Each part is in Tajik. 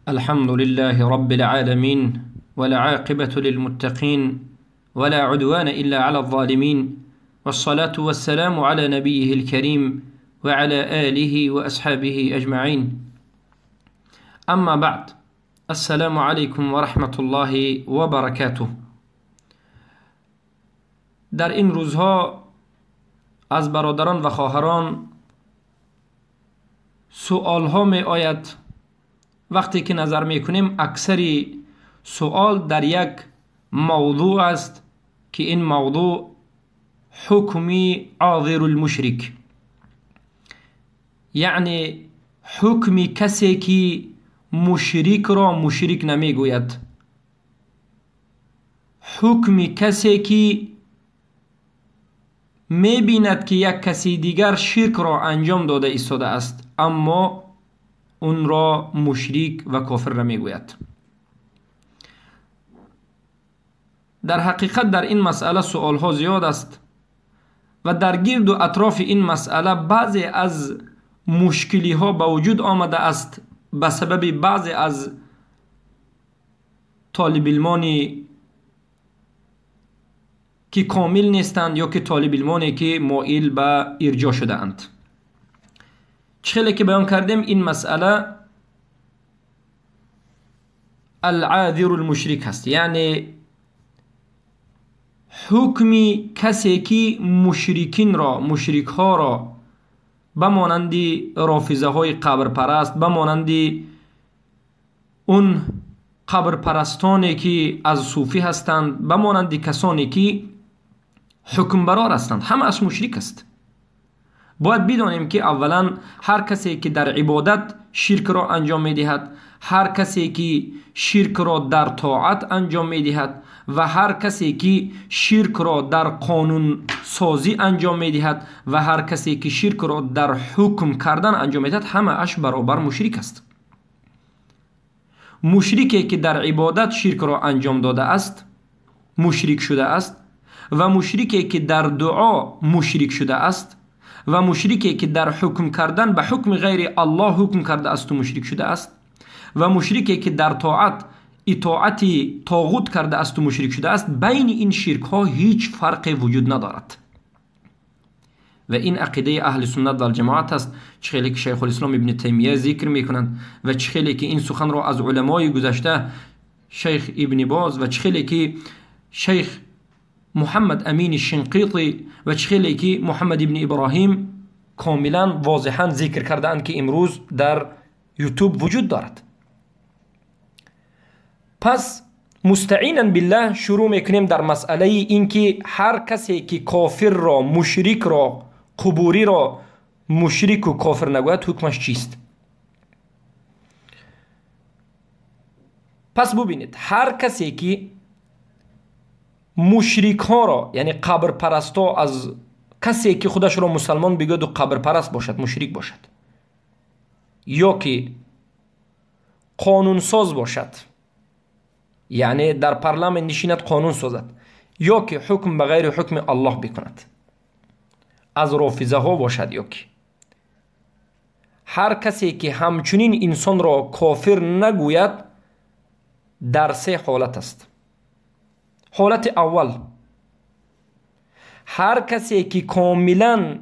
الحمد لله رب العالمين، والعاقبة للمتقين، ولا عدوان إلا على الظالمين، والصلاة والسلام على نبيه الكريم وعلى آله وأصحابه أجمعين. أما بعد، السلام عليكم ورحمة الله وبركاته. در این روزها از برادران و خواهران سوال ها می آید. وقتی که نظر می کنیم اکثری سوال در یک موضوع است که این موضوع حکمی عاذر المشرک، یعنی حکمی کسی که مشرک را مشرک نمی گوید، حکمی کسی که می بیند که یک کسی دیگر شرک را انجام داده ایستاده است اما اون را مشرک و کافر نمی گوید. در حقیقت در این مسئله سوال ها زیاد است و در گرد و اطراف این مسئله بعضی از مشکلی ها به وجود آمده است به سبب بعضی از طالب علمانی که کامل نیستند یا که طالب علمانی که مایل به ارجاع شده اند. چه که بیان کردیم این مسئله العاذر المشرک هست، یعنی حکمی کسی که مشرکین را، مشرک ها را به مانند رافضه های قبر پرست، به مانند اون قبر پرستانی که از صوفی هستند، به مانند کسانی که حکم برار هستند، همه از مشرک است. باید بدانیم که اولا هر کسی که در عبادت شرک را انجام میدهد، هر کسی که شرک را در طاعت انجام میدهد و هر کسی که شرک را در قانون سازی انجام میدهد و هر کسی که شرک را در حکم کردن انجام میدهد، همه اش برابر مشرک است. مشرکی که در عبادت شرک را انجام داده است مشرک شده است و مشرکی که در دعا مشرک شده است و مشرکی که در حکم کردن به حکم غیر الله حکم کرده است و مشرک شده است و مشرکی که در طاعت اطاعت طاغوت کرده است و مشرک شده است، بین این شرک ها هیچ فرقی وجود ندارد. و این عقیده اهل سنت و الجماعت است، چه که شیخ الاسلام ابن تیمیه ذکر میکنند و چه که این سخن را از علمای گذشته شیخ ابن باز و چه که شیخ محمد امین شنقیطی و چه که محمد ابن ابراهیم کاملا واضحا ذکر کردند که امروز در یوتیوب وجود دارد. پس مستعینا بالله شروع میکنیم در مسئله اینکه هر کسی که کافر را، مشرک را، قبوری را مشرک و کافر نگوید حکمش چیست؟ پس ببینید هر کسی که مشرک ها را، یعنی قبر پرستا، از کسی که خودش را مسلمان بگوید و قبر پرست باشد، مشرک باشد، یا که قانون ساز باشد، یعنی در پارلمان نشیند قانون سازد، یا که حکم به غیر حکم الله بکند، از رافضه ها باشد، یا که هر کسی که همچنین انسان را کافر نگوید در سه حالت است. حالت اول، هر کسی که کاملا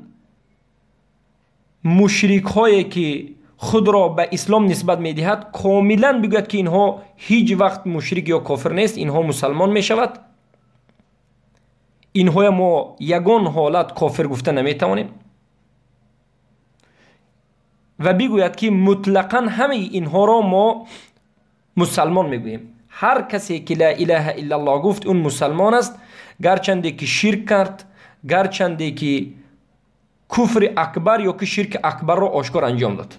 مشرک هایی که خود را به اسلام نسبت میدهد کاملا بگوید که اینها هیچ وقت مشرک یا کافر نیست، اینها مسلمان میشود، اینها ما یگان حالت کافر گفته نمیتوانیم، و بگوید که مطلقا همه اینها را ما مسلمان میگوییم. هر کسی که لا اله الا الله گفت اون مسلمان است، گرچنده که شرک کرد، گرچنده که کفر اکبر یا که شرک اکبر را آشکار انجام داد،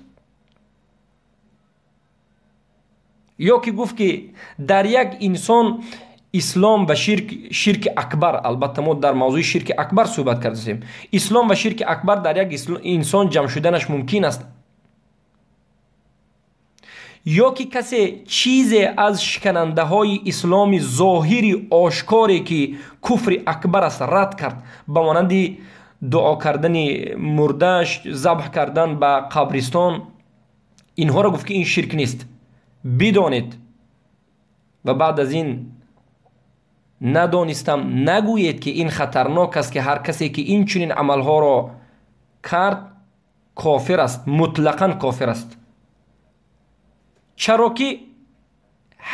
یا که گفت که در یک انسان اسلام و شرک اکبر، البته ما در موضوع شرک اکبر صحبت کردیم، اسلام و شرک اکبر در یک انسان جمع شدنش ممکن است، یا که کسی چیزی از شکننده های اسلام ظاهری آشکاری که کفر اکبر است رد کرد، به مانند دعا کردن مردش، ذبح کردن به قبرستان، اینها را گفت که این شرک نیست. бидонед ва баъд аз ин надонистам нагӯед, ки ин хатарнок аст, ки ҳар касе ки ин чунин амалҳоро кард кофир аст, мутлақан кофир аст. Чаро ки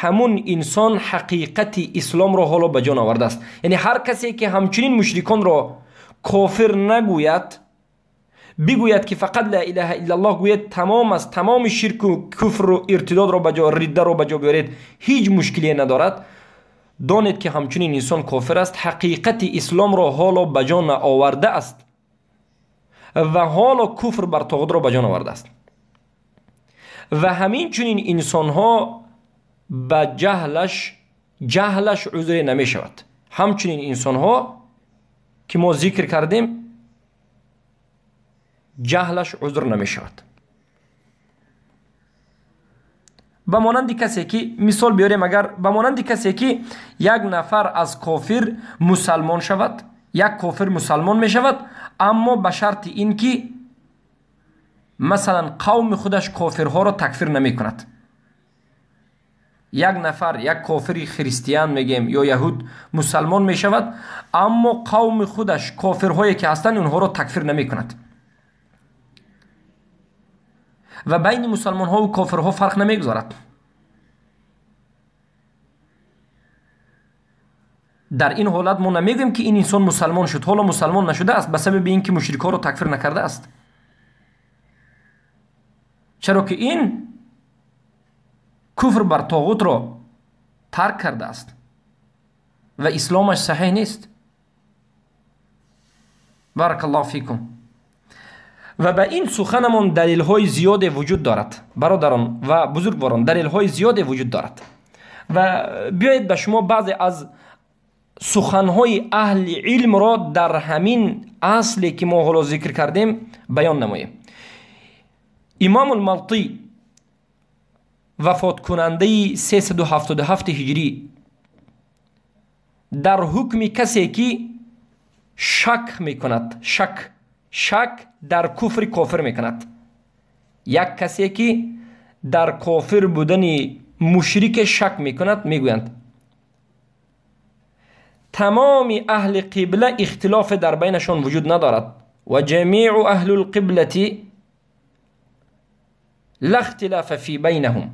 ҳамун инсон ҳақиқати исломро ҳоло ба ҷон овардааст. Яъне ҳар касе ки ҳамчунин мушриконро кофир нагӯяд, бигӯяд ки фақат ла илаҳа иллаллоҳ гӯяд, тамом аст, тамоми ширку куфру иртидодро ба ҷо, риддаро ба ҷо биёред, ҳеҷ мушкилие надорад. Донед ки ҳамчунин инсон кофир аст, ҳақиқати исломро ҳоло ба ҷон наовардааст ва ҳоло куфр бар тоғутро ба ҷон овардааст. Ва ҳамин чунин инсонҳо ба ҷаҳлаш узре намешавад. Ҳамчунин инсонҳо ки мо зикр кардем, ҷаҳлаш узр намешавад. Ба монанди касе ки мисол биёрем, агар ба монанди касе ки як нафар аз кофир мусалмон шавад, як кофир мусалмон мешавад, аммо ба шарти ин ки масалан қавми худаш кофирҳоро такфир намекунад. Як нафар, як кофири христиан мегем ё яҳуд мусалмон мешавад, аммо қавми худаш кофирҳое ки ҳастанд онҳоро такфир намекунад ва байни мусалмонҳову кофирҳо фарқ намегузорад. Дар ин ҳолат мо намегӯем ки ин инсон мусалмон шуд, ҳоло мусалмон нашудааст ба сабаби ин ки мушрикҳоро такфир накардааст. Чаро ки ин куфр бар тоғутро тарк кардааст ва исломаш саҳеҳ нест. Баракаллоҳу фикум. Ва ба ин суханамон далелҳои зиёде вуҷуд дорад, бародарон ва бузургворон, далелҳои зиёде вуҷуд дорад. Ва биёед ба шумо баъзе аз суханҳои аҳли илмро дар ҳамин асле ки мо ҳоло зикр кардем баён намоем. Имом Алмалтӣ вафоткунандаи 377 ҳиҷрӣ дар ҳукми касе ки шак мекунад, шак дар куфри кофир мекунад, як касе ки дар кофир будани мушрике шак мекунад, мегӯянд тамоми аҳли қибла ихтилофе дар байнашон вуҷуд надорад ва ҷамиу аҳлу лқиблати ла ихтилафа фи байнаҳум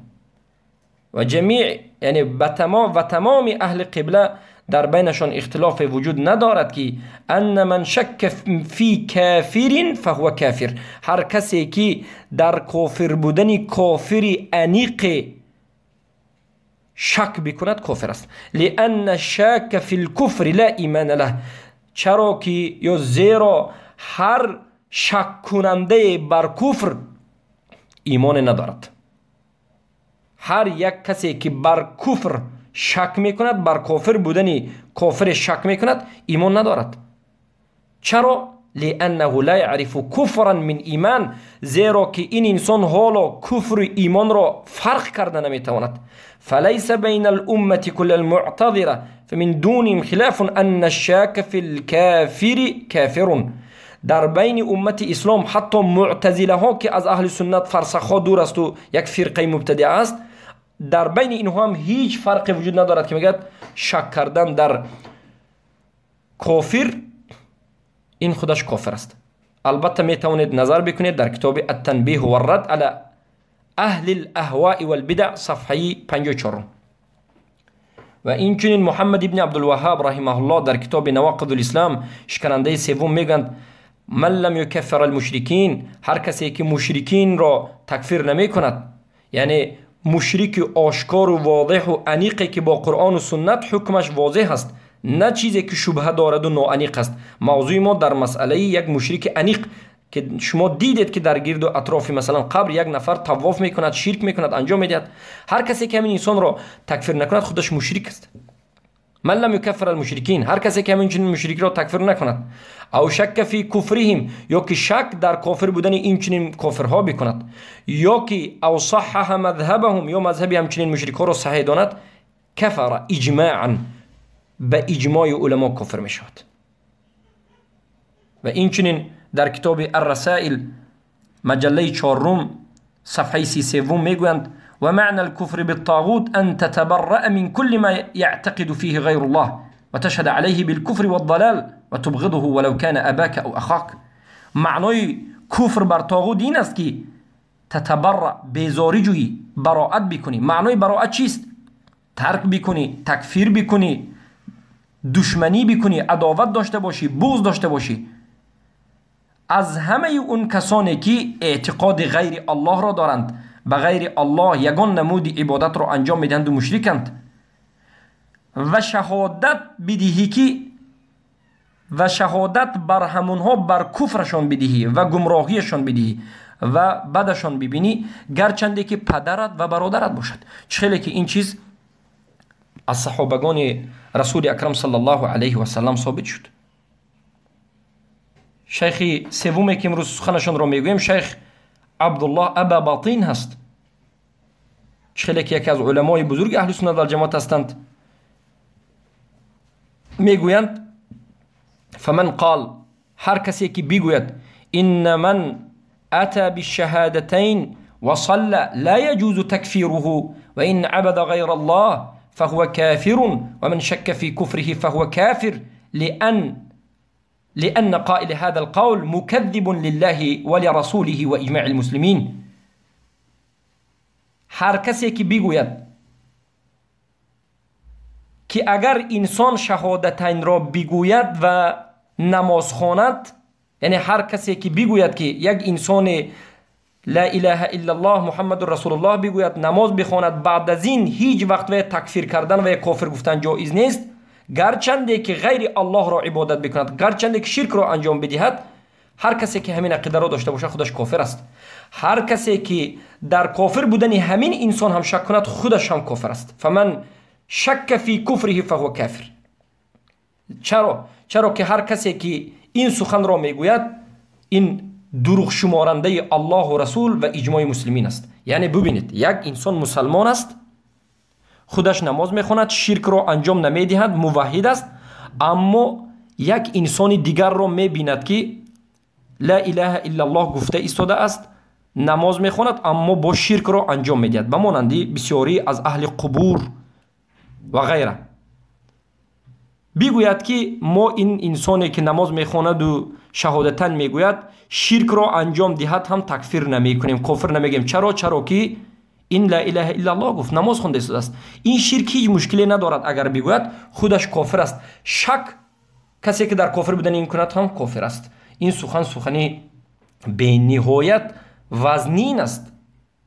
ва ҷамиъ, яъне ва тамоми аҳли қибла дар байнашон ихтилофе вуҷуд надорад ки анна ман шакка фи кафирин фаҳува кафир, ҳар касе ки дар кофир будани кофири аниқе шак бикунад кофир аст. Лианна шакка фи лкуфри ла имана лаҳ, чаро ки ё зеро ҳар шаккунандае бар куфр имоне надорад. Ҳар як касе ки бар куфр шак мекунад, бар кофир будани кофире шак мекунад, имон надорад. Чаро? Лианнаҳу ла яърифу куфран мин иман, зеро ки ин инсон ҳоло куфру имонро фарқ карда наметавонад. Фалайса байна алуммати кулла алмуътазира фамин дунihim хилафун анна шака фи лкафири кафирун. Дар байни уммати ислом ҳатто муътазилаҳо ки аз аҳли суннат фарсахҳо дур асту як фирқаи мубтадиа аст, дар байни инҳо ҳам ҳеҷ фарқе вуҷуд надорад ки мегӯяд шак кардан дар кофир ин худаш кофир аст. Албатта метавонед назар бикунед дар китоби аттанбиҳ варрад ала аҳли лаҳваи валбидаъ сафҳаи 54. Ва инчунин Муҳаммад ибни Абдулваҳҳаб раҳимаҳуллоҳ дар китоби Навақидул Ислам шиканандаи севум мегӯянд ман лам юкаффир алмушрикин, ҳар касе ки мушрикинро такфир намекунад, яъне мушрики ошкору возеҳу аниқе ки бо Қуръону суннат ҳукмаш возеҳ аст, на чизе ки шубҳа дораду ноаниқ аст. Мавзӯи мо дар масъалаи як мушрики аниқ ки шумо дидед ки дар гирду атрофи масалан қабр як нафар тавоф мекунад, ширк мекунад, анҷом медиҳад. Ҳар касе ки ҳамин инсонро такфир накунад худаш мушрик аст. Ман лам юкаффир алмушрикин, ҳар касе ки ҳамин чунин мушрикро такфир накунад, ав шакка фи куфриҳим, ё ки шак дар кофир будани ин чунин кофирҳо бикунад, ё ки ав саҳҳаҳа мадҳабаҳум, ё мазҳаби ҳамчунин мушрикҳоро саҳеҳ донад, кафара иҷмаан, ба иҷмои уламо кофир мешавад. Ва инчунин дар китоби Аррасаил маҷаллаи чорум сафҳаи 33 мегӯянд ومعنى الكفر بالطاغوت أن تتبرأ من كل ما يعتقد فيه غير الله وتشهد عليه بالكفر والضلال وتبغضه ولو كان أباك أو أخاك. معنای کفر بر طاغوت این است که تتبرأ، بیزاری جویی، براءت بکنی. معنای براءت چیست؟ ترک بکنی، تکفیر بکنی، دشمنی بکنی، عداوت داشته باشی، بغض داشته باشی از همه اون کسانی که اعتقاد غیر الله را دارند، به غیر الله یگان نمود عبادت را انجام میدهند و مشرکند، و شهادت بدهی که و شهادت بر همونها بر کفرشان بدهی و گمراهیشان بدهی و بدشان ببینی، گرچنده که پدرت و برادرت باشد. چه که این چیز از صحابگان رسول اکرم صلی الله علیه و سلم ثابت شد. شیخ سومی که امروز سخنشان را میگوییم شیخ عبدالله ابا باطین هست، چه که یکی از علمای بزرگ اهل سنت و جماعت هستند. میگویند فمن قال، هر کسی که بگوید ان من اتى بالشهادتين وصلى لا يجوز تكفيره وإن عبد غير الله فهو كافر ومن شك في كفره فهو كافر لأن قائل هذا القول مكذب لله ولرسوله وإجماع المسلمين. هر کسی که بگوید که اگر انسان شهادتین را بگوید و نماز خواند، یعنی هر کسی که بگوید که یک انسان لا اله الا الله محمد رسول الله بگوید، نماز بخواند، بعد از این هیچ وقت و تکفیر کردن و کافر گفتن جایز نیست، گرچنده که غیر الله را عبادت بکند، گرچنده که شرک را انجام بدهد، هر کسی که همین عقیده را داشته باشد خودش کافر است. هر کسی که در کافر بودن همین انسان هم شک کند خودش هم کافر است. فمن شک فی کفره فهو کافر. چرا؟ چرا که هر کسی که این سخن را میگوید این دروغ شمارنده الله و رسول و اجماع مسلمین است. یعنی ببینید، یک انسان مسلمان است، خودش نماز میخواند، شرک را انجام نمیدهد، موحد است، اما یک انسان دیگر را میبیند که لا اله الا الله گفته ایستاده است، نماز میخواند، اما با شرک را انجام میدهد، به مانند بسیاری از اهل قبور و غیره. بگوید که ما این انسانی که نماز میخواند و شهادتن میگوید شرک را انجام دهد هم تکفیر نمیکنیم، کافر نمیگیم. چرا؟ چرا که این لا اله الا الله گفت، نماز خوانده است، این شرک هیچ مشکلی ندارد. اگر بگوید خودش کافر است. شک کسی که در کافر بودن این کند هم کافر است. این سخن سخنی به نهایت وزنین است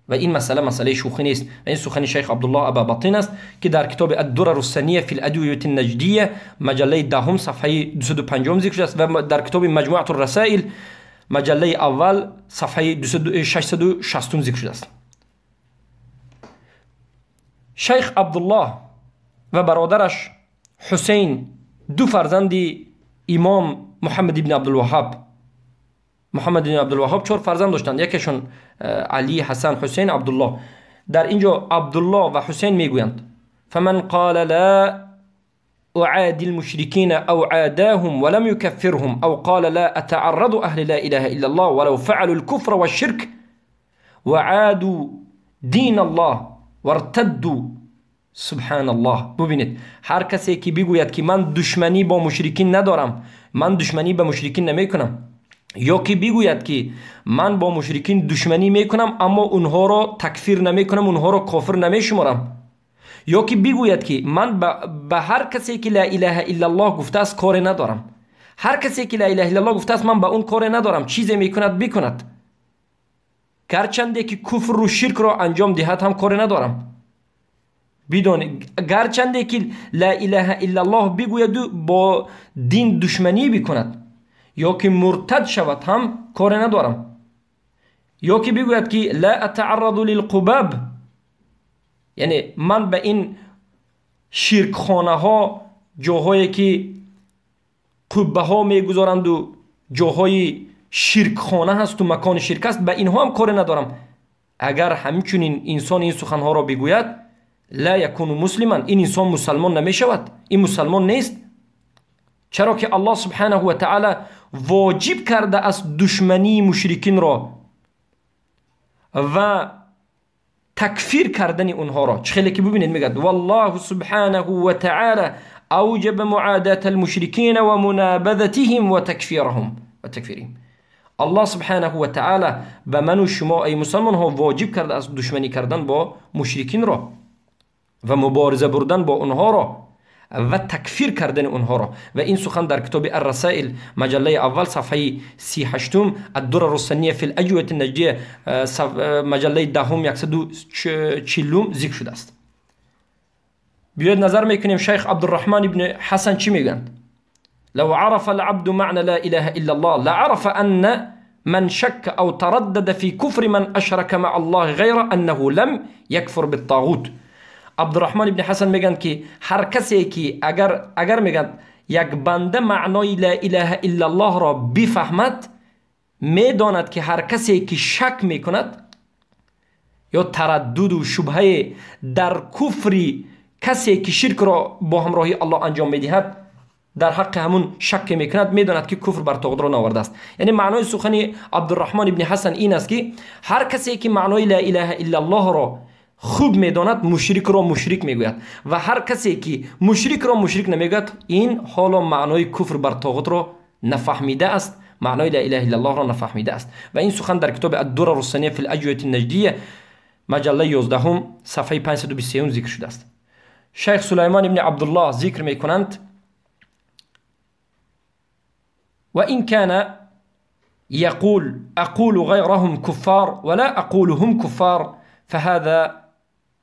و این مسئله مسئله شوخی نیست. و این سخن شیخ عبدالله ابا باطین است که در کتاب الدرر السنیه فی الادویه النجدیه مجله 10 صفحه 250 ذکر شده است و در کتاب مجموعه الرسائل مجله اول صفحه 660 ذکر شده است. شیخ عبدالله و برادرش حسین دو فرزند امام محمد بن عبدالوهاب، محمد بن عبدالوهاب 4 فرزند داشتند، یکیشون علی، حسن، حسین، عبدالله. در اینجا عبدالله و حسین میگویند فمن قال لا أعادي المشركين أو عاداهم ولم يكفرهم أو قال لا أتعرض أهل لا إله إلا الله ولو فعلوا الكفر والشرك وعادوا دين الله وارتدوا. سبحان الله. ببینید، هر کسی که بگوید که من دشمنی با مشرکین ندارم، من دشمنی با مشرکین نمیکنم، یا که بگوید که من با مشرکین دشمنی میکنم اما اونها را تکفیر نمیکنم، اونها را کافر نمیشمارم، یا که بگوید که من به هر کسی که لا اله الا الله گفته است کار ندارم، هر کسی که لا اله الا الله گفته است من به اون کار ندارم، چیزی میکند بکند، گرچنده که کفر و شرک را انجام دهد هم کار ندارم، بدون گرچنده که لا اله الا الله بگوید با دین دشمنی بکند یا که مرتد شود هم کار ندارم، یا که بگوید که لا اتعرض للقباب، یعنی من به این شرکخانه ها، جاهایی که قبه ها میگذارند و جاهای شرکخانه هست و مکان شرک است، به اینها هم کار ندارم. اگر همچنین انسان این سخنها را بگوید لا یکون مسلما، این انسان مسلمان نمیشود، این مسلمان نیست. چرا که الله سبحانه و تعالی واجب کرده است دشمنی مشرکین را و такфир кардани онҳоро чӣ хеле ки бубинед, мегӯяд: валлоҳу субҳанаҳу ва таъала أوجب معاداة المشركين ومنابذتهم وتكفيرهم وتكفيرهم. الله سبحانه وتعالى به من و شما ای مسلمان ها واجب کرده است دشمنی کردن با مشرکین را و مبارزه بردن با اونها را و تکفیر کردن اونها را. و این سخن در کتاب الرسائل مجله اول صفحه 38، الدرر السنیه فی الاجوبه النجدیه مجله دهم 140 ذکر شده است. بیاید نظر میکنیم شیخ عبدالرحمن ابن حسن چی میگند؟ لو عرف العبد معنى لا إله إلا الله لعرف أن من شك أو تردد في كفر من أشرك مع الله غيره أنه لم يكفر بالطاغوت. عبدالرحمن ابن حسن میگن که هر کسی که اگر میگن یک بنده معنای لا اله الا الله را بفهمد، میداند که هر کسی که شک میکند یا تردد و شبهه در کفر کسی که شرک را با همراهی الله انجام میدهد، در حق همون شک میکند، میداند که کفر بر طاغوت را ناورده است. یعنی معنای سخن عبدالرحمن ابن حسن این است که هر کسی که معنای لا اله الا الله را خوب میداند، مشرک را مشرک میگوید و هر کسی که مشرک را مشرک نمیگوید، این حالا معنای کفر بر طاغوت را نفهمیده است، معنای لا اله الا الله را نفهمیده است. و این سخن در کتاب الدرر السنیه فی الاجوبه النجدیه مجله 11 صفحه 523 ذکر شده است. شیخ سلیمان ابن عبدالله ذکر میکنند: و این كان يقول أقول غيرهم كفار ولا أقول هم كفار فهذا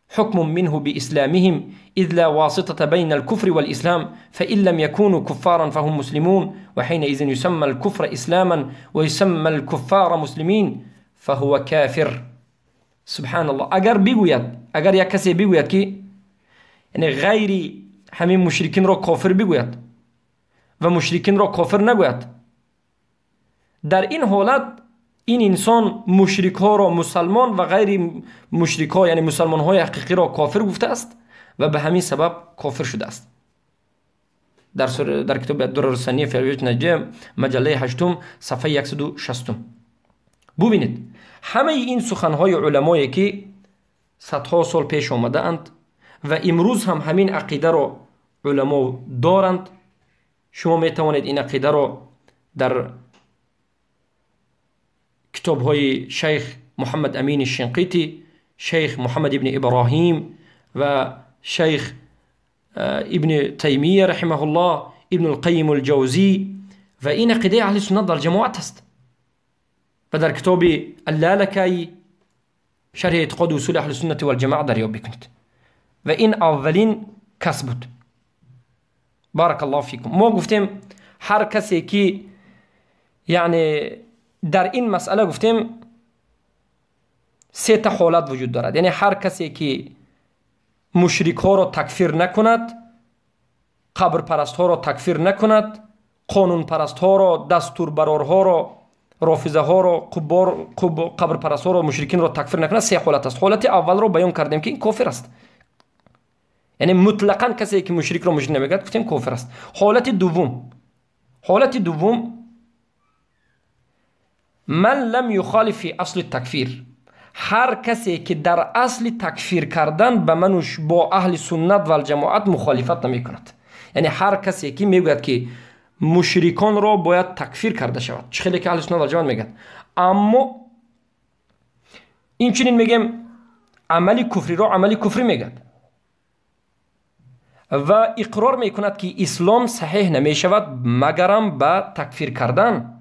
حكم منه بإسلامهم، إذ لا واسطة بين الكفر والإسلام، فإن لم يكونوا كفارا فهم مسلمون، وحينئذ يسمى الكفر إسلاما ويسمى الكفار مسلمين فهو كافر. سبحان الله. اگر بگوید، اگر یک کسی بگوید که یعنی غیری همین مشرکین را کافر بگوید و مشرکین را کافر نگوید، در این حالت این انسان مشرک ها را مسلمان و غیر مشرک ها یعنی مسلمان های حقیقی را کافر گفته است و به همین سبب کافر شده است. در کتاب الدرر السنیه فی الاجوبه النجدیه مجله 8 صفحه 160. ببینید همه این سخنهای علمایی که صدها سال پیش آمده اند و امروز هم همین عقیده را علما دارند، شما می توانید این عقیده را در کتاب های شیخ محمد امین شنقیطی، شیخ محمد ابن ابراهیم و شیخ ابن تیمیه رحمه الله، ابن القیم الجوزی، و این عقیده اهل سنت در جماعت است و در کتاب اللالکایی شرح اعتقاد اصول اهل سنت و الجماعه دریافت بکنید. و این اولین کس بود. بارک الله فیکم. ما گفتیم هر کسی که یعنی در این مسئله گفتیم سه تا حالت وجود دارد، یعنی هر کسی که مشرک ها را تکفیر نکند، قبر پرست ها را تکفیر نکند، قانون پرست ها را، دستور برارها را، رافضه ها را، قبر پرست ها را، مشرکین را تکفیر نکند، سه حالت است. حالت اول را بیان کردیم که این کافر است، یعنی مطلقا کسی که مشرک را مشرک نمیگد گفتیم کافر است. حالت دوم من لم یخالف فی اصل تکفیر، هر کسی که در اصل تکفیر کردن به منوش با اهل سنت و الجماعت مخالفت نمی کند، یعنی هر کسی که میگوید که مشرکان را باید تکفیر کرده شود، چه خیلی که اهل سنت و الجماعت میگن، اما این چنین میگیم عمل کفری را عمل کفری میگد و اقرار میکند که اسلام صحیح نمیشود مگرم به تکفیر کردن،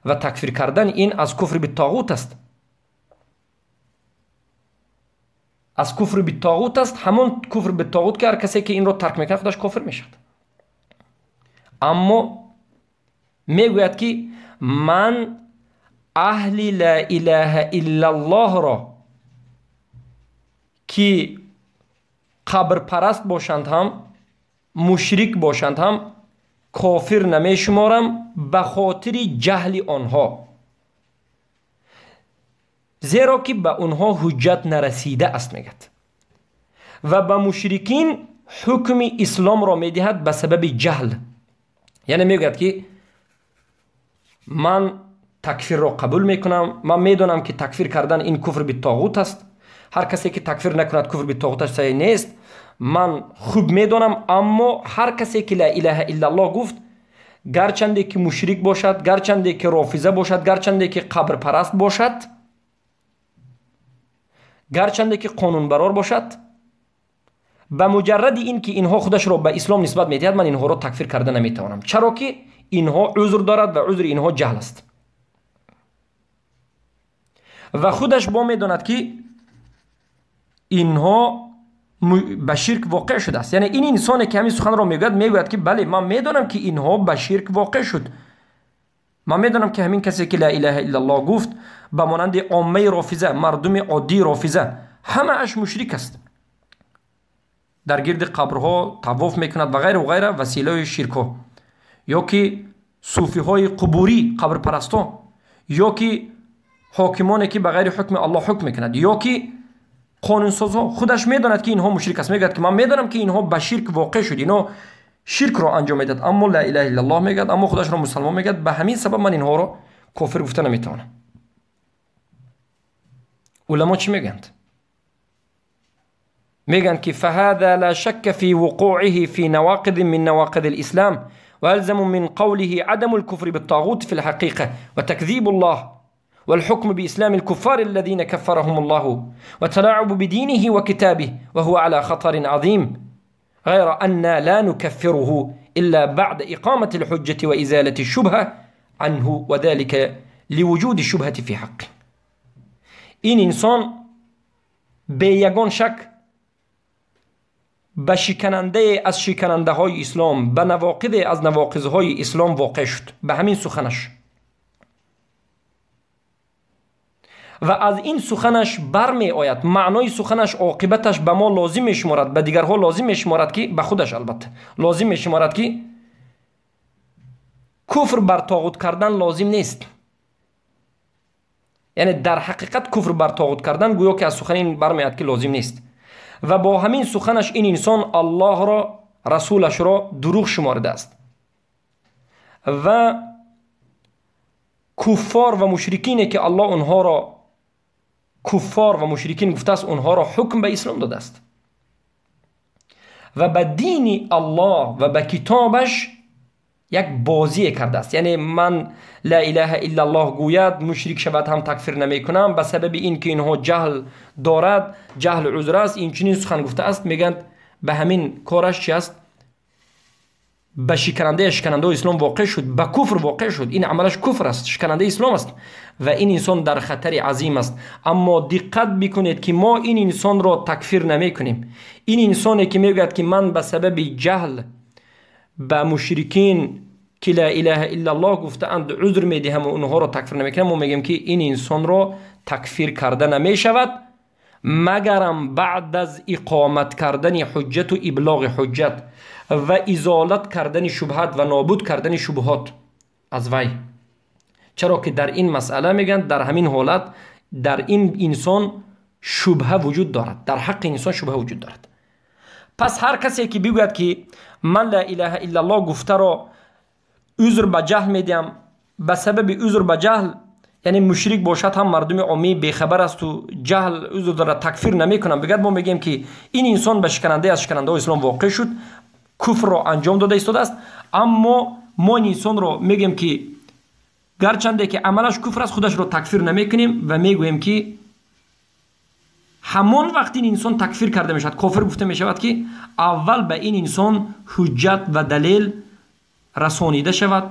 و تکفیر کردن این از کفر بالطاغوت است، از کفر بالطاغوت است، همون کفر بالطاغوت که هر کسی که این را ترک میکند خودش کافر میشد. اما میگوید که من اهل لا اله الا الله را که قبر پرست باشند هم، مشرک باشند هم، کافر نمیشمارم به خاطر جهل آنها، زیرا که به آنها حجت نرسیده است میگد، و به مشرکین حکم اسلام را میدهد به سبب جهل. یعنی میگوید که من такфирро қабул мекунам, ман медонам, ки такфир кардан ин куфр биттоғут аст, ҳар касе ки такфир накунад, куфр биттоғуташ саҳеҳ нест, ман хуб медонам. Аммо ҳар касе ки ла илаҳа иллаллоҳ гуфт, гарчанде ки мушрик бошад, гарчанде ки рофиза бошад, гарчанде ки қабрпараст бошад, гарчанде ки қонунбарор бошад, ба муҷарради ин ки инҳо худашро ба ислом нисбат медиҳад, ман инҳоро такфир карда наметавонам, чаро ки инҳо узр дорад ва узри инҳо ҷаҳл аст. Ва худаш бо медонад, ки инҳо ба ширк воқеъ шудааст. Яъне ин инсоне ки ҳамин суханро мегӯяд, мегӯяд, ки бале, ман медонам, ки инҳо ба ширк воқеъ шуд, ман медонам, ки ҳамин касе ки ла илаҳа иллаллоҳ гуфт, ба монанди оммаи рофиза, мардуми оддии рофиза, ҳамааш мушрик аст, дар гирди қабрҳо тавоф мекунад ва ғайру ғайра, василаи ширкҳо, ё ки суфиҳои қубурӣ, қабрпарастон, ё ки ҳокимоне ки ба ғайри ҳукми Аллоҳ ҳукм мекунад, ё ки қонунсозҳо. Худаш медонад, ки инҳо мушрик аст. Мегӯяд, ки ман медонам, ки инҳо ба ширк воқеъ шуд, инҳо ширкро анҷом медиҳад, аммо ла илаҳа иллаллоҳ мегӯяд, аммо худашро мусалмон мегӯяд, ба ҳамин сабаб ман инҳоро кофир гуфта наметавонам. Уламо чӣ мегӯянд? Мегӯянд, ки فهذا لا شك في وقوعه في نواقض من نواقض الإسلام، ويلزم من قوله عدم الكفر بالطاغوت في الحقيقة وتكذيب الله والحكم بإسلام الكفار الذين كفرهم الله وتلاعب بدينه وكتابه، وهو على خطر عظيم، غير أن لا نكفره إلا بعد إقامة الحجة وإزالة الشبهة عنه، وذلك لوجود الشبهة في حقه. Ин инсон бе ягон шак ба шиканандае аз шиканандаҳои ислом, ба навоқиде аз навоқизҳои ислом воқеъ шуд ба ҳамин суханаш, ва аз ин суханаш бармеояд маънои суханаш, оқибаташ ба мо лозим мешуморад, ба дигарҳо лозим мешуморад, ки ба худаш албатта лозим мешуморад, ки куфр бар тоғут кардан лозим нест. Яъне дар ҳақиқат куфр бар тоғут кардан гӯё ки аз сухани ин бармеояд, ки лозим нест. Ва бо ҳамин суханаш ин инсон Аллоҳро, расулашро дурӯғ шуморидааст ва куффор ва мушрикине ки Аллоҳ онҳоро куффор ва мушрикин гуфтааст, онҳоро ҳукм ба ислом додааст ва ба дини Аллоҳ ва ба китобаш як бозие кардааст. Яъне ман ла илаҳа иллаллоҳ гӯяд, мушрик шавад ҳам такфир намекунам, ба сабаби ин ки инҳо ҷаҳл дорад, ҷаҳл узр аст, инчунин сухан гуфтааст. Мегӯянд, ба ҳамин кораш чи аст? Ба шиканандаи шиканандаҳои ислом воқеъ шуд, ба куфр воқеъ шуд, ин амалаш куфр аст, шиканандаи ислом аст ва ин инсон дар хатари азим аст. Аммо диққат бикунед, ки мо ин инсонро такфир намекунем. Ин инсоне ки мегӯяд, ки ман ба сабаби ҷаҳл ба мушрикин ки ла илаҳа иллаллоҳ гуфтаанд узр медиҳам ва онҳоро такфир намекунам, мо мегӯем, ки ин инсонро такфир карда намешавад, магарам баъд аз иқомат кардани ҳуҷҷату иблоғи ҳуҷҷат ва изолат кардани шубҳат ва нобуд кардани шубҳот аз вай. Чаро ки дар ин масъала, мегӯянд, дар ҳамин ҳолат дар ин инсон шубҳа вуҷуд дорад, дар ҳаққи инсон шубҳа вуҷуд дорад. Пас ҳар касе ки бигӯяд, ки ман ла илаҳа иллаллоҳ гуфтаро узр ба ҷаҳл медиҳам, ба сабаби узр ба ҷаҳл, яъне мушрик бошад ҳам, мардуми оммӣ бехабар асту ҷаҳл узр дорад, такфир намекунам, бигӯяд, мо мегӯем, ки ин инсон ба шиканандаи аз шиканандаҳои ислом воқеъ шуд, куфрро анҷом дода истодааст. Аммо мо ин инсонро мегӯем, ки гарчанде ки амалаш куфр аст, худашро такфир намекунем ва мегӯем, ки ҳамон вақт ин инсон такфир карда мешавад, кофир гуфта мешавад, ки аввал ба ин инсон ҳуҷҷат ва далел расонида шавад,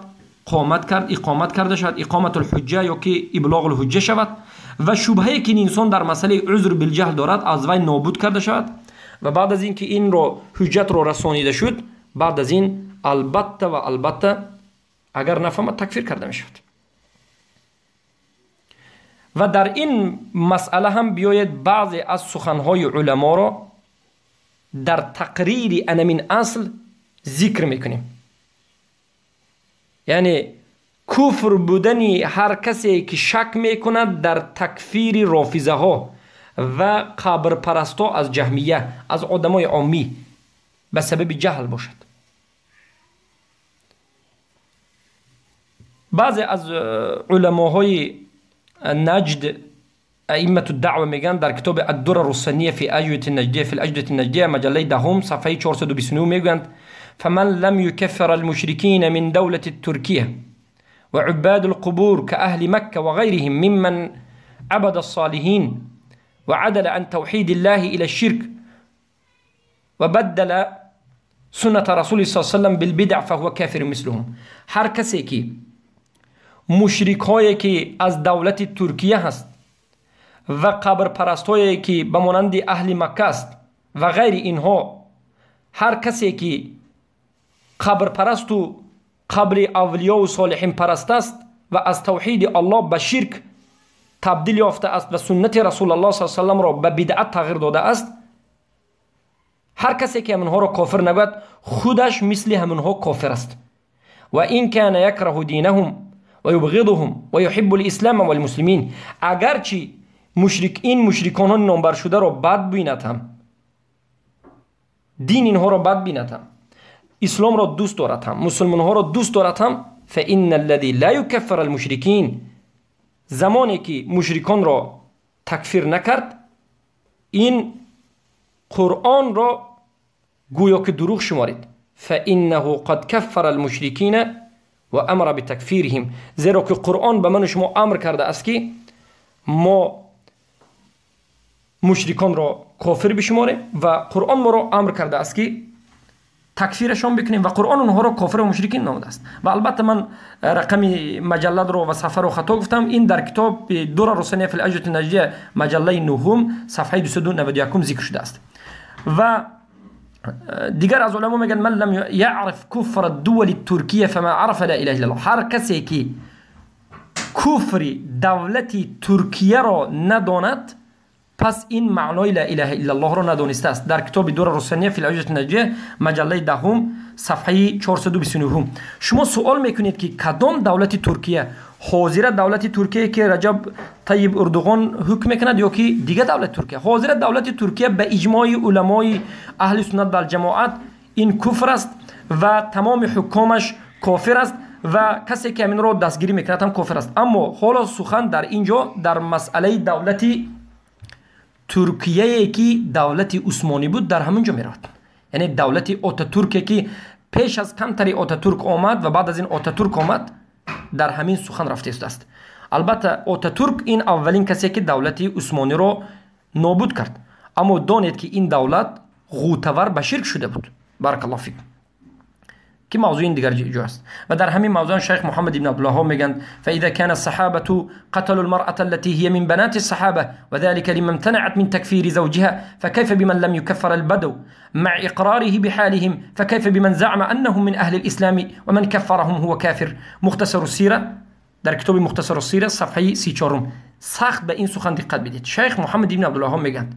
қомат кард, иқомат карда шавад, иқоматулҳуҷҷа ё ки иблоғулҳуҷҷа шавад ва шубҳае ки ин инсон дар масъалаи узр билҷаҳл дорад, аз вай нобуд карда шавад. Ва баъд аз ин ки инро ҳуҷҷатро расонида шуд, баъд аз ин албатта ва албатта агар нафаҳмад, такфир карда мешавад. Ва дар ин масъала ҳам биёед баъзе аз суханҳои уламоро дар тақрири анамин асл зикр мекунем. Яъне куфр будани ҳар касе ки шак мекунад дар такфири рофизаҳо ва қабрпарастҳо аз ҷаҳмия, аз одамои оммӣ ба сабаби ҷаҳл бошад. Баъзе аз уламоҳои Наҷд, аиммату даъва, мегӯянд дар китоби Аддурару Сания фи аҷвати Наҷдия, фи аҷвати Наҷдия, маҷаллаи 10, сафҳаи 429, мегӯянд: فمن لم يكفر المشركين من دولة تركيا وعباد القبور كأهل مكة وغيرهم ممن عبد الصالحين وعدل عن توحيد الله إلى الشرك وبدل سنة رسول صلى الله عليه وسلم بالبدع فهو كافر مثلهم. هر کسی که مشرک هایی که از دولت ترکیه هست و قبر پرست هایی که به مانند اهل مکه است و غیر اینها، هر کسی که قبر پرست و قبر اولیا و صالحین پرست است و از توحید الله به شرک تبدیل یافته است و سنت رسول الله صلی الله علیه و سلم را به بدعت تغییر داده است، هر کسی که همونها را کافر نگوید خودش مثل همونها کافر است. و این کان یکره دینهم و یبغضهم و یحب الاسلام والمسلمین، اگرچه مشرک این مشرکان نامبر شده را بد بیند هم، دین اینها را بد بیند هم، اسلام را دوست دارد هم، مسلمان ها را دوست دارد هم، فان الذي لا يكفر المشرکین، زمانی که مشرکان را تکفیر نکرد این قرآن را گویا که دروغ شمارید. فانه قد کفر المشرکین و امر بتکفیرهم، زیرا که قرآن به من و شما امر کرده است که ما مشرکان را کافر بشماریم و قرآن ما را امر کرده است که تکفیرشان بکنیم و قرآن اونها را کافر و مشرکین نامده است. و البته من رقم مجلد را و صفحه را خطا گفتم، این در کتاب دور رسانیه فی الاجوبة النجدیه مجله 9 صفحه 291 ذکر شده است. و دیگر از علما میگن من لم یعرف کفر الدول الترکیه فما عرف لا اله الا الله، هر کسی که کفر دولت ترکیه را نداند پس این معنای لا اله الا الله را ندانسته است. در کتاب دور رسانیه فی الاجوبة النجدیه مجله 10 صفحه 429. شما سوال میکنید که کدام دولت ترکیه؟ حاضر دولت ترکیه که رجب طیب اردوغان حکم میکند یا که دیگه دولت ترکیه؟ حاضر دولت ترکیه به اجماع علمای اهل سنت و الجماعت این کفر است و تمام حکامش کافر است و کسی که همین را دستگیری میکند هم کافر است. اما حالا سخن در اینجا در مسئله دولت ترکیه که دولت عثمانی بود در همونجا میرود، یعنی دولت آتاتورک که پیش از کمتری آتاتورک آمد و بعد از این آتاتورک آمد، در همین سخن رفته است. البته آتاتورک این اولین کسی که دولت عثمانی را نابود کرد، اما دانید که این دولت غوطه‌ور به شرک شده بود. بارک الله فیک، که موضوع این دیگر جا است. و در همین موضوع شیخ محمد ابن عبدالله میگند فاذا كان الصحابه قتلوا المرأة التي هي من بنات الصحابه وذلك لما امتنعت من تكفير زوجها فكيف بمن لم يكفر البدو مع اقراره بحالهم فكيف بمن زعم انهم من اهل الاسلام ومن كفرهم هو كافر. مختصر السیره، در کتاب مختصر السیره صفحه 34. سخت به این سخن دقت بدید. شیخ محمد ابن عبدالله میگند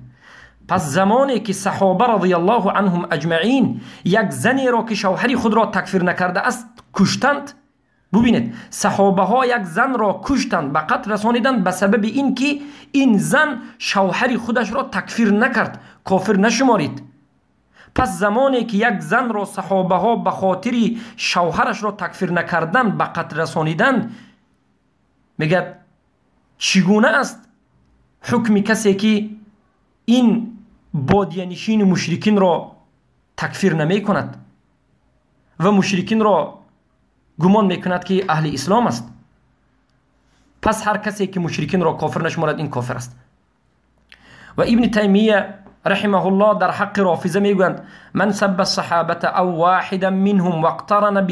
پس زمانی که صحابه رضی الله عنهم اجمعین یک زنی را که شوهری خود را تکفیر نکرده است کشتند، ببینید صحابه ها یک زن را کشتند، به قتل رسانیدند به سبب اینکه این زن شوهری خودش را تکفیر نکرد، کافر نشمارید. پس زمانی که یک زن را صحابه ها به خاطر شوهرش را تکفیر نکردن به قتل رسانیدند، میگه چگونه است حکم کسی که این بادیه نشین مشرکین را تکفیر نمی کند و مشرکین را گمان می کند که اهل اسلام است؟ پس هر کسی که مشرکین را کافر نشمارد این کافر است. و ابن تیمیه رحمه الله در حق رافضه میگویند من سب الصحابه او واحدا منهم واقترن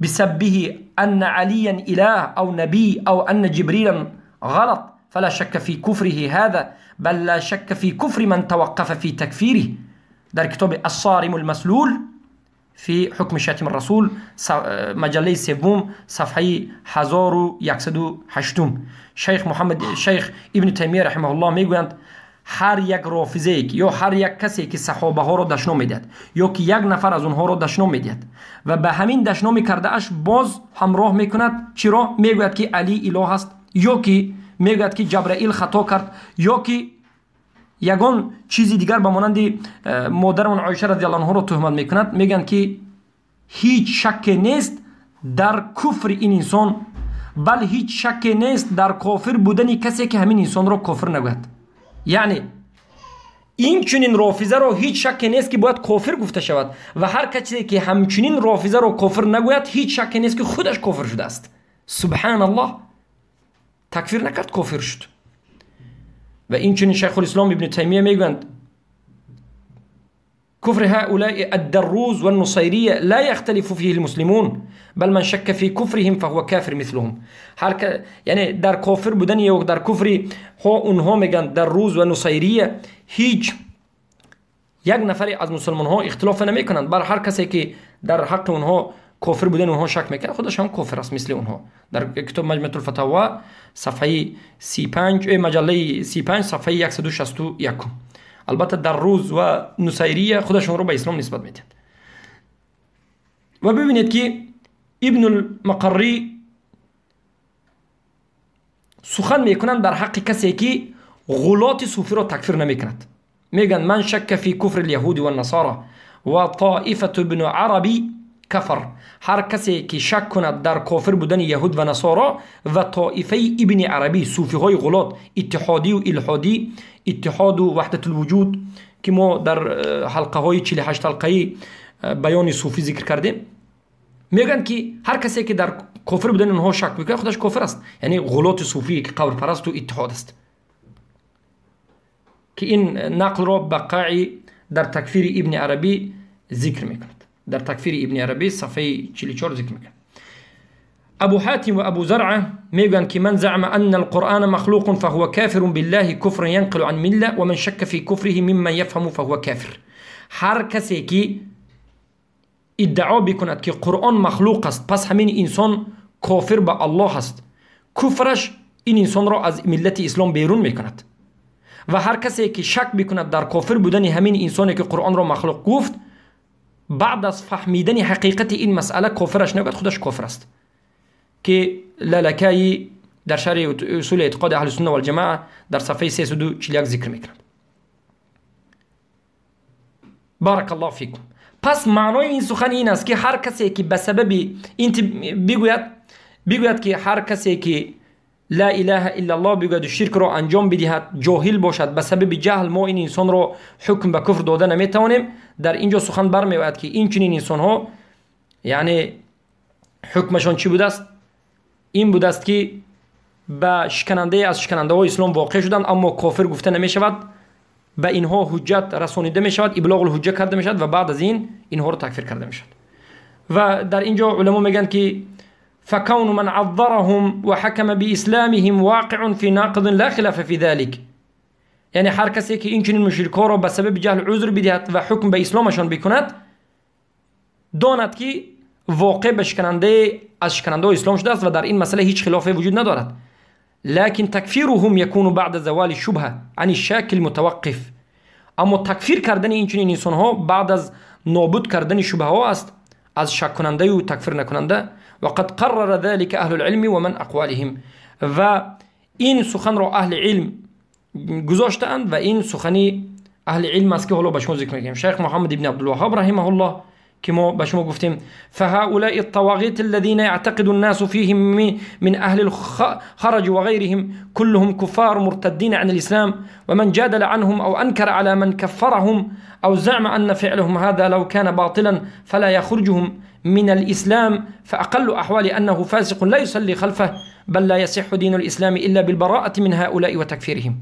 بسبه ان علیا اله او نبی او ان جبریلا غلط فلا شك في كفره هذا بل لا شك في كفر من توقف في تكفيره. در کتاب الصارم المسلول في حکم شتم الرسول مجله سوم صفحه 1108 شیخ محمد شیخ ابن تیمیه رحمه الله میگویند هر یک رافضه یا هر یک کسی که صحابه ها را دشنام میدهد یا که یک نفر از اونها را دشنام میدهد و به همین دشنام کرده اش باز همراه میکند، چرا میگوید که علی اله است یا که میگوید که جبرائیل خطا کرد یا که یگان چیزی دیگر به مانند مادرمون عایشه رضی الله عنها را تهمت میکند، میگن که هیچ شک نیست дар куфри ин инсон, бал ҳеҷ шакке нест дар кофир будани касе ки ҳамин инсонро кофир нагӯяд. Яъне ин чунин рофизаро ҳеҷ шакке нест ки бояд кофир гуфта шавад ва ҳар касе ки ҳамчунин рофизаро кофир нагӯяд, ҳеҷ шакке нест ки худаш кофир шудааст. Субҳаналлоҳ, такфир накард, кофир шуд. Ва инчунин Шайхулислом Ибни Таймия мегӯянд: كفر هؤلاء الدروز والنصيرية لا يختلف فيه المسلمون، بل من شك في كفرهم فهو كافر مثلهم. یعنی در کافر بودن یا در کفری ها اونها میگن دروز و نصیریه هیچ یک نفری از مسلمان ها اختلاف نمیکنند، بر هر کسی که در حق اونها کافر بودن اونها شک میکنه خودش هم کافر است مثل اونها. در کتاب مجموعه الفتاوا صفحه 35، مجله 35 صفحه 161. البته در روز و نصیریه خودشون رو به اسلام نسبت میدهند. و ببینید که ابن المقری سخن میکنند در حق کسی که غلات صوفی را تکفیر نمیکند. میگن من شک فی کفر الیهود و النصارى و طائفه ابن عربی کفر. هر کسی که شک کند در کافر بودن یهود و نصارا و طائفه ابن عربی، صوفی های غلات اتحادی و الحادی، اتحاد و وحدت الوجود که ما در حلقه های 48 حلقه بیان صوفی ذکر کردیم، میگن که هر کسی که در کافر بودن اونها شک میکنه خودش کافر است. یعنی غلات صوفی که قبر پرست و اتحاد است، که این نقل را بقاعی در تکفیر ابن عربی ذکر میکند. در تکفیر ابن عربی صفحه 44 ذکر میکند. ابو حاتم و ابو زرعه میگن که من زعم ان القرآن مخلوق فهو کافر بالله کفر ينقل عن مله ومن شک فی کفره ممن يفهم فهو کافر. هر کسی که ادعا بکند که قرآن مخلوق است پس همین انسان کافر به الله است، کفرش این انسان را از ملت اسلام بیرون میکند. و هر کسی که شک بکند در کافر بودن همین انسانی که قرآن را مخلوق گفت، بعد از فهمیدن حقیقت این مسئله کافرش نگوید، خودش کافر است. که لالکایی در شرح اصول اعتقاد اهل سنت و الجماعه در صفحه 341 ذکر میکند. بارک الله فیکم. پس معنای این سخن این است که هر کسی که به سبب این بگوید که هر کسی که لا اله الا الله بگوید شرک را انجام بدهد جاهل باشد، به سبب جهل ما این انسان را حکم به کفر داده نمیتوانیم. در اینجا سخن برمیآید که این چنین انسان ها یعنی حکمشان چی بوده است؟ این بوده است که به شکننده از شکننده های اسلام واقع شدند، اما کافر گفته نمیشود، به اینها حجت رسانیده میشود، ابلاغ الحجه کرده میشود و بعد از این اینها را تکفیر کرده میشود. و در اینجا علما میگن که فكون من عذرهم وحكم بإسلامهم واقع في ناقض لا خلاف في ذلك. یعنی هر کسی که این چنین مشرکا را به سبب جهل عذر بدهد و حکم به اسلامشان بکند، داند که واقع به شکننده از شکننده اسلام شده است و در این مسئله هیچ خلافی وجود ندارد. لكن تکفیرهم يكون بعد زوال الشبهه عن الشاك المتوقف. اما تکفیر کردن این چنین انسان ها بعد از نابود کردن شبهه ها است از شک کننده و تکفیر نکننده. وقد قرر ذلك اهل العلم ومن اقوالهم. و این سخن را اهل علم گذاشتند و این سخنی اهل علم است که حالا به شما ذکر میکنیم. شیخ محمد ابن عبدالوهاب رحمه الله که ما به شما گفتیم فهؤلاء الطواغيت الذين يعتقد الناس فيهم من أهل الخرج وغيرهم كلهم كفار مرتدين عن الإسلام، ومن جادل عنهم أو أنكر على من كفرهم أو زعم أن فعلهم هذا لو كان باطلا فلا يخرجهم من الإسلام، فأقل أحوال أنه فاسق لا يصلي خلفه، بل لا يصح دين الإسلام إلا بالبراءة من هؤلاء وتكفيرهم.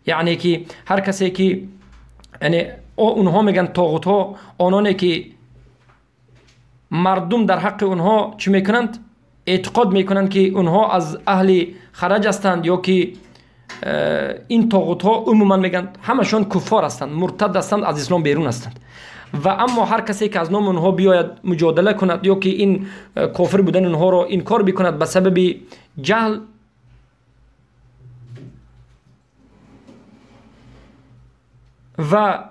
یعنی که هر کسی که یعنی اونها میگن طاغوت ها، آنانی که مردم در حق اونها چی میکنند؟ اعتقاد میکنند که اونها از اهل خرج هستند یا که این طاغوت ها عموما میگن همشون کفار هستند، مرتد هستند، از اسلام بیرون هستند. و اما هر کسی که از نام اونها بیاید مجادله کند یا که این کافر بودن اونها را انکار بکند به سبب جهل، و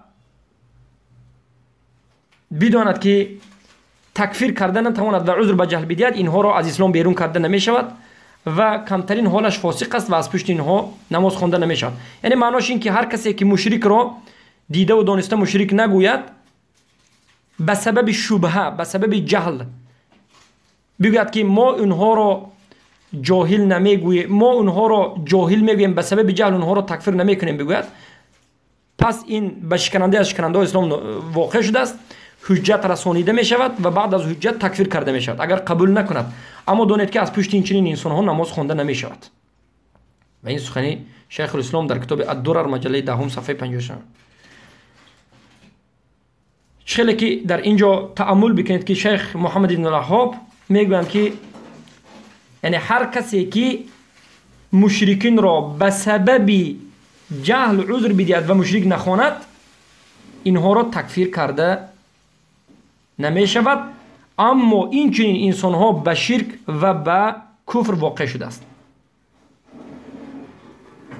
بداند که تکفیر کردن نتواند و عذر به جهل بدهد، اینها را از اسلام بیرون کرده نمی شود و کمترین حالش فاسق است و از پشت اینها نماز خوانده نمی شود. یعنی معناش این که هر کسی که مشرک را دیده و دانسته مشرک نگوید به سبب شبهه، به سبب جهل Бигӯяд, ки мо онҳоро ҷоҳил намегӯем, мо онҳоро ҷоҳил мегӯем, ба сабаби ҷаҳл онҳоро такфир намекунем, бигӯяд, пас ин ба шиканандаи аз шиканандаҳои ислом воқеъ шудааст, ҳуҷҷат расонида мешавад ва баъд аз ҳуҷҷат такфир карда мешавад, агар қабул накунад. Аммо донед, ки аз пушти ин чунин инсонҳо намоз хонда намешавад. Ва ин сухани Шайхулислом дар китоби Аддурар, маҷаллаи 10, сафҳаи 56. Чӣ хеле ки дар ин ҷо тааммул бикунед, ки шайх Муҳаммад ибн Ваҳҳоб мегӯянд, ки яъне ҳар касе ки мушрикинро ба сабаби ҷаҳл узр бидиҳад ва мушрик нахонад, инҳоро такфир карда намешавад. Аммо ин чунин инсонҳо ба ширк ва ба куфр воқеъ шудааст.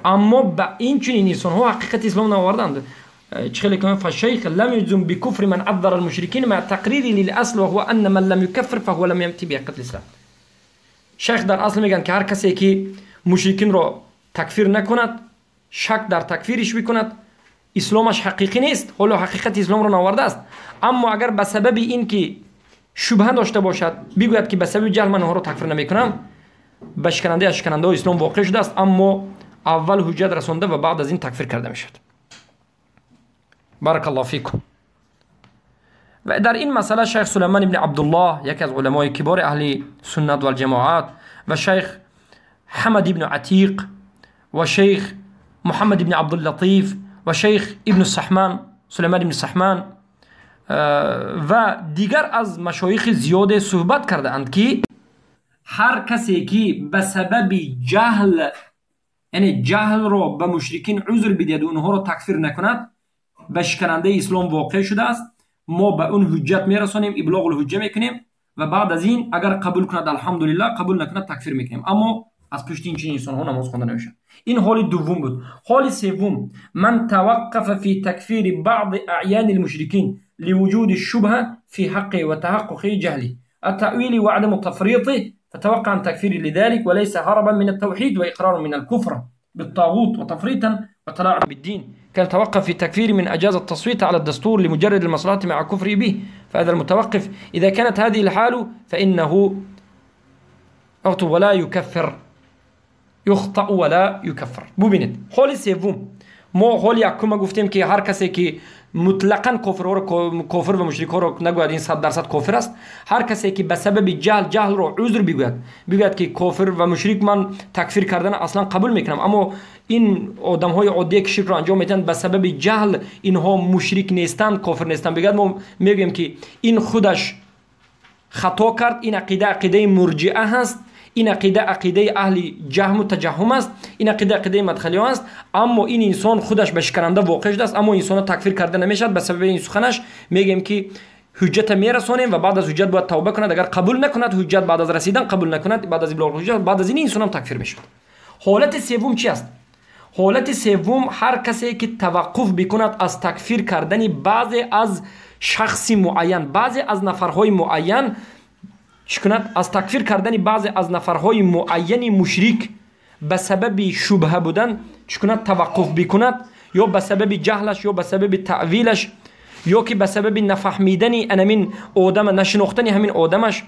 Аммо ба ин чунин инсонҳо ҳақиқати ислом наоварданд. Чӣ хеле ки فالشيخ لم يجزم بكفر من عذر المشركين مع تقرير للأصل وهو أن من لم يكفر فهو لم يأتي بحقيقة الإسلام. شیخ در اصل میگن که هر کسی که مشرکین را تکفیر نکند، شک در تکفیرش بکند، اسلامش حقیقی نیست، حالا حقیقت اسلام را ناورده است. اما اگر به سبب این که شبهه داشته باشد، بگوید که به سبب جهل من آنها را تکفیر نمیکنم، به شکننده از شکننده اسلام واقع شده است. اما اول حجت رسانده و بعد از این تکفیر کرده میشد. بارک الله فیکم. و در این مسئله شیخ سلیمان ابن عبدالله، یکی از علمای کبار اهل سنت و الجماعات، و شیخ حمد ابن عتیق و شیخ محمد ابن عبداللطیف و شیخ ابن سحمان، سلیمان ابن سحمان و دیگر از مشایخ زیاد صحبت کرده اند که هر کسی که به سبب جهل، یعنی جهل را به مشرکین عذر بدهد و اونها را تکفیر نکند، به شکننده اسلام واقع شده است. ما به اون حجت میرسانیم، ابلاغ الحجه میکنیم و بعد از این اگر قبول کند الحمدلله، قبول نکند تکفیر میکنیم. اما از پشت این چنین انسان ها نماز خوانده نمیشه. این حال دوم بود. حال سوم، من توقف في تكفير بعض اعيان المشركين لوجود الشبهه في حقه وتحقق جهله التأويل وعدم تفريطه، فتوقع عن تكفير لذلك وليس هربا من التوحيد وإقرار من الكفر بالطاغوت وتفريطا وتلاعب بالدين. كان توقف في تكفير من أجاز التصويت على الدستور لمجرد المصلحة مع كفره به، فهذا المتوقف إذا كانت هذه الحال فإنه ولا يكفر، يخطأ ولا يكفر. ببینید حال سوم، ما حال یکم گفتیم که هر کسی که مطلقاً کافر و مشرک ها را نگوید این 100% کافر است. هر کسی که به سبب جهل را عذر بگوید، بگوید که کافر و مشرک من تکفیر کردن اصلا قبول میکنم، اما این آدم های عادی که شرک را انجام میدن به سبب جهل اینها مشرک نیستند، کافر نیستند، بگوید، ما میگوییم که این خودش خطا کرد، این عقیده عقیده مرجئه هست، این عقیده عقیده اهل جهم و تجهم است، این عقیده عقیده مدخلی است. اما این انسان خودش به شکننده واقع شده است، اما انسان تکفیر کرده نمیشد. به سبب این سخنش میگیم که حجت میرسانیم و بعد از حجت باید توبه کند. اگر قبول نکند حجت، بعد از رسیدن قبول نکند، بعد از ابلاغ حجت، بعد از این انسان هم تکفیر میشد. حالت سوم چی است؟ حالت سوم، هر کسی که توقف بکند از تکفیر کردن بعضی از شخص معین، بعضی از نفرهای معین، چی کند؟ از تکفیر کردن بعضی از نفرهای معین مشرک به سبب شبهه بودن چی کند؟ توقف بکند، یا به سبب جهلش، یا به سبب تأویلش، یا که به سبب نفهمیدن انمین آدم، نشناختن همین آدمش،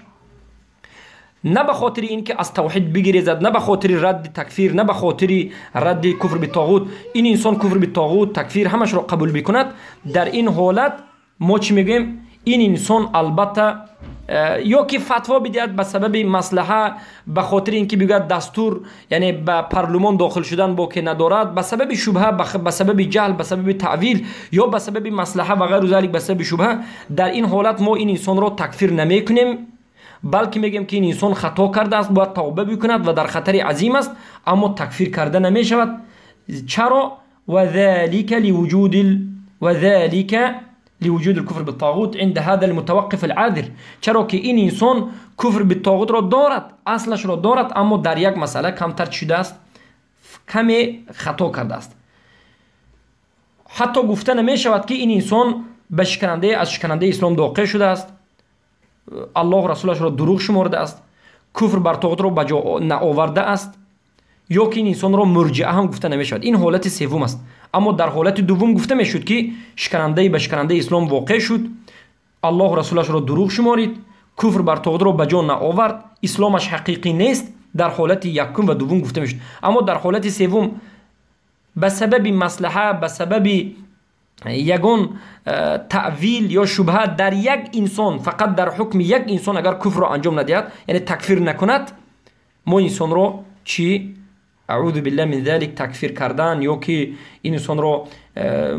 نه به خاطر اینکه از توحید بگریزد، نه به خاطر رد تکفیر، نه به خاطر رد کفر به طاغوت، این انسان کفر به طاغوت، تکفیر همش را قبول بکند. در این حالت ما چی میگیم؟ این انسان البته یا که فتوا بدهد به سبب مصلحه، به خاطر اینکه بگوید دستور، یعنی به پارلمان داخل شدن با که ندارد، به سبب شبهه، به سبب جهل، به سبب تعویل، یا به سبب مصلحه و غیر ذلک، به سبب شبهه، در این حالت ما این انسان را تکفیر نمیکنیم، بلکه میگیم که این انسان خطا کرده است، باید توبه بکند و در خطر عظیم است، اما تکفیر کرده نمیشود. چرا؟ وذلك لوجود الكفر بالطاغوت عند هذا المتوقف العاذر. چرا که این انسان کفر بالطاغوت را دارد، اصلش را دارد، اما در یک مسئله کمتر شده است، کمی خطا کرده است. حتی گفته نمی شود که این انسان به شکننده از شکننده اسلام واقع شده است، الله و رسولش را دروغ شمرده است، کفر بر طاغوت را به جا نآورده است، یا که این انسان را مرجئه هم گفته نمی شود. این حالت سوم است. اما در حالت دوم گفته می شد که شکننده به شکننده اسلام واقع شد، الله و رسولش را دروغ شمارید، куфр бар тоғутро ба ҷо наовард, исломаш ҳақиқӣ нест, дар ҳолати якум ва дуввум гуфта мешуд. Аммо дар ҳолати севум ба сабаби маслаҳа, ба сабаби ягон таъвил ё шубҳа дар як инсон, фақат дар ҳукми як инсон агар куфрро анҷом надиҳад, яъне такфир накунад, мо инсонро чӣ, аъузу биллаҳ мин залик, такфир кардан ё ки ин инсонро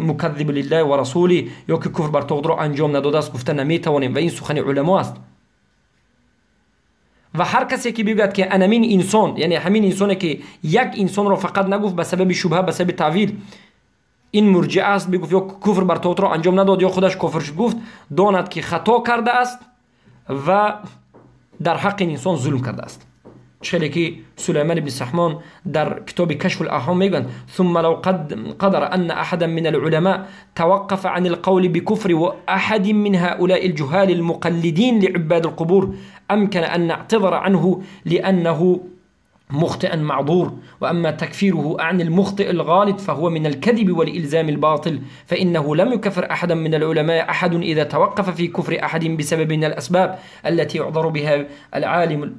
мукаддиб лиллаҳи ва расули ё ки куфр бар тоғутро анҷом надодааст гуфта наметавонем. Ва ин сухани уламо аст. Ва ҳар касе ки бигӯяд ки анамин инсон, яъне ҳамин инсоне ки як инсонро фақат нагуфт ба сабаби шубҳа, ба сабаби таъвил, ин мурҷиа аст, бигуфт ё куфр бар тоғутро анҷом надод ё худаш кофир шуд гуфт, донад ки хато кардааст ва дар ҳаққи ин инсон зулм кардааст. Хеле ки Сулайман ибн Саҳмон дар китоби Кашфул Аҳом мегӯянд: ثم لو قدر أن أحدا من العلماء توقف عن القول بكفر أحد من هؤلاء الجهال المقلدين لعباد القبور أمكن أن نعتذر عنه لأنه مخطئا معذور، وأما تكفيره عن المخطئ الغالط فهو من الكذب والإلزام الباطل، فإنه لم يكفر أحدا من العلماء أحد إذا توقف في كفر أحد بسبب من الأسباب التي يعذر بها العالم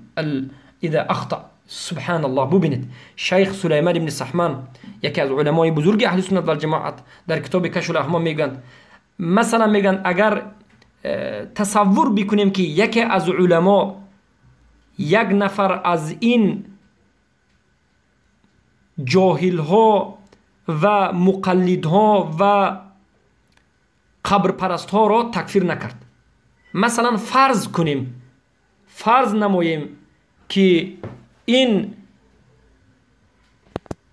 إذا أخطأ. سبحان الله. ببینید شیخ سلیمان ابن سحمان یکی از علمای بزرگ اهل سنت و الجماعت در کتاب کشف الاحمام میگن، مثلا میگن اگر تصور بکنیم که یکی از علما یک نفر از این جاهل ها و مقلد ها و قبر پرست ها را تکفیر نکرد، مثلا فرض کنیم، فرض نماییم که این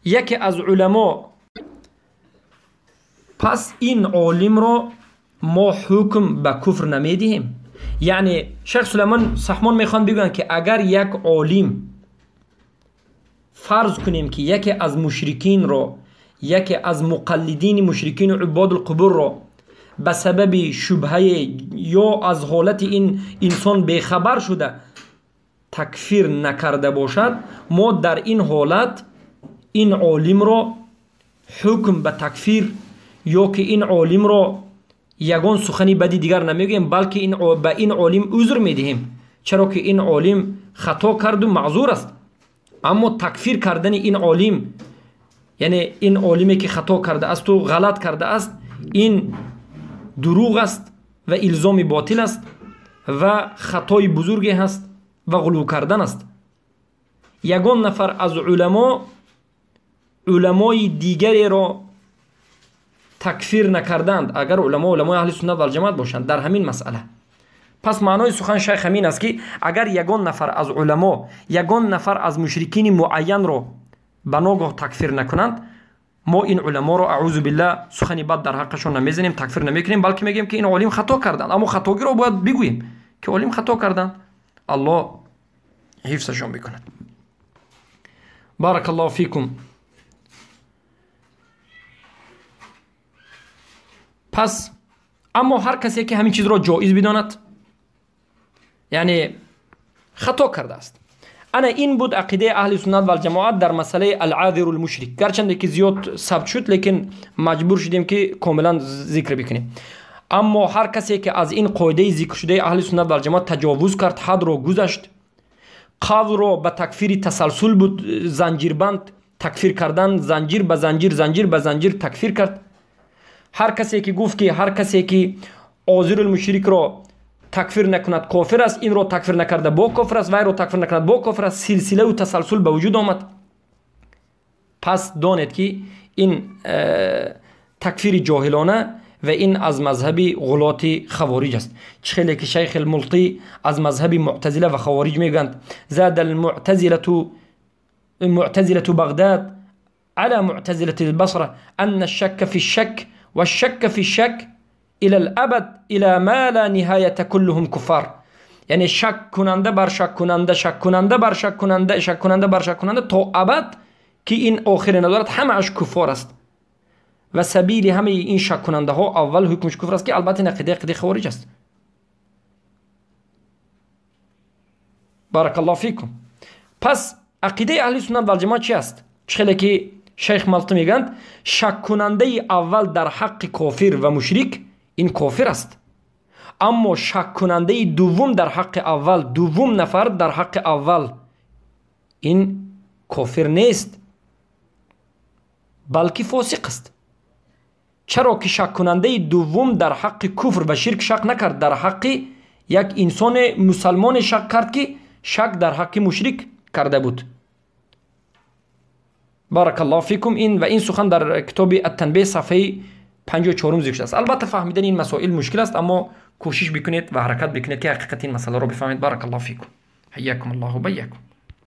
یکی از علما، پس این عالم را ما حکم به کفر نمیدهیم. یعنی شیخ سلیمان سحمان میخوان بگویند که اگر یک عالم، فرض کنیم که یکی از مشرکین را، یکی از مقلدین مشرکین و عباد القبور را به سبب شبهه یا از حالت این انسان بیخبر شده تکفیر نکرده باشد، ما در این حالت این عالم را حکم به تکفیر یا که این عالم را یگان سخنی بدی دیگر نمیگوییم، بلکه این به این عالم عذر میدهیم، چرا که این عالم خطا کرد و معذور است. اما تکفیر کردن این عالم، یعنی این عالمی که خطا کرده است و غلط کرده است، این دروغ است و الزام باطل است و خطای بزرگی هست و غلو کردن است. یگان نفر از علما علمای دیگری را تکفیر نکردند، اگر علما علمای اهل سنت و الجماعت باشند در همین مسئله. پس معنای سخن شیخ همین است که اگر یگان نفر از علما یگان نفر از مشرکین معین را به ناگاه تکفیر نکنند، ما این علما را اعوذ بالله سخنی بد در حقشون نمیزنیم، تکفیر نمیکنیم، بلکه میگیم که این عالم خطا کردند. اما خطاگی را باید بگوییم که عالم خطا کردند. الله حفظشان بکند. بارک الله فیکم. پس اما هر کسی که همین چیز را جایز بداند، یعنی خطا کرده است. انا این بود عقیده اهل سنت و الجماعت در مسئله العاذر المشرک. گرچند که زیاد ثبت شد، لیکن مجبور شدیم که کاملا ذکر بکنیم. اما هر کسی که از این قاعده ذکر شده اهل سنت و الجماعت تجاوز کرد، حد را گذشت، قول را به تکفیر تسلسل بود، زنجیربند تکفیر کردن، زنجیر به زنجیر، زنجیر به زنجیر تکفیر کرد. هر کسی که گفت که هر کسی که عاذر المشرک را تکفیر نکند کافر است، این را تکفیر نکرده با کافر است، وی را تکفیر نکند با کافر است، سلسله و تسلسل به وجود آمد. پس دانید که این تکفیر جاهلانه و این از مذهب غلات خوارج است. چخیلی که شیخ الملطی از مذهب معتزله و خوارج میگند: زاد المعتزله بغداد على معتزلة البصرة أن الشك في الشك والشك في الشك إلى الأبد إلى ما لا نهاية كلهم كفار. یعنی شک کننده بر شک کننده، شک کننده بر شک کننده، شک کننده بر شک کننده تا ابد که این آخر ندارد، همه اش کفار است. و سبیل همه این شک کننده ها اول حکمش کفر است که البته این عقیده خوارج است. بارک الله فیکم. پس عقیده اهل سنت و الجماعت چی است؟ چخیلی که شیخ ملطی میگند شک کننده اول در حق کافر و مشرک این کافر است. Аммо шаккунандаи дуввум дар ҳаққи аввал, дуввум нафар дар ҳаққи аввал, ин кофир нест, балки фосиқ аст. Чаро ки шаккунандаи дуввум дар ҳаққи куфр ва ширк шак накард, дар ҳаққи як инсони мусалмоне шак кард, ки шак дар ҳаққи мушрик карда буд. Баракаллоҳу фикум. Ин ва ин сухан дар китоби Аттанбеҳ, сафҳаи 54 зикр шудааст. Албатта, фаҳмидани ин масоил мушкил аст, аммо кӯшиш бикунед ва ҳаракат бикунед, ки ҳақиқати ин масъаларо бифаҳмед. Баракаллоҳу фикум, ҳайякум аллоҳу байякум.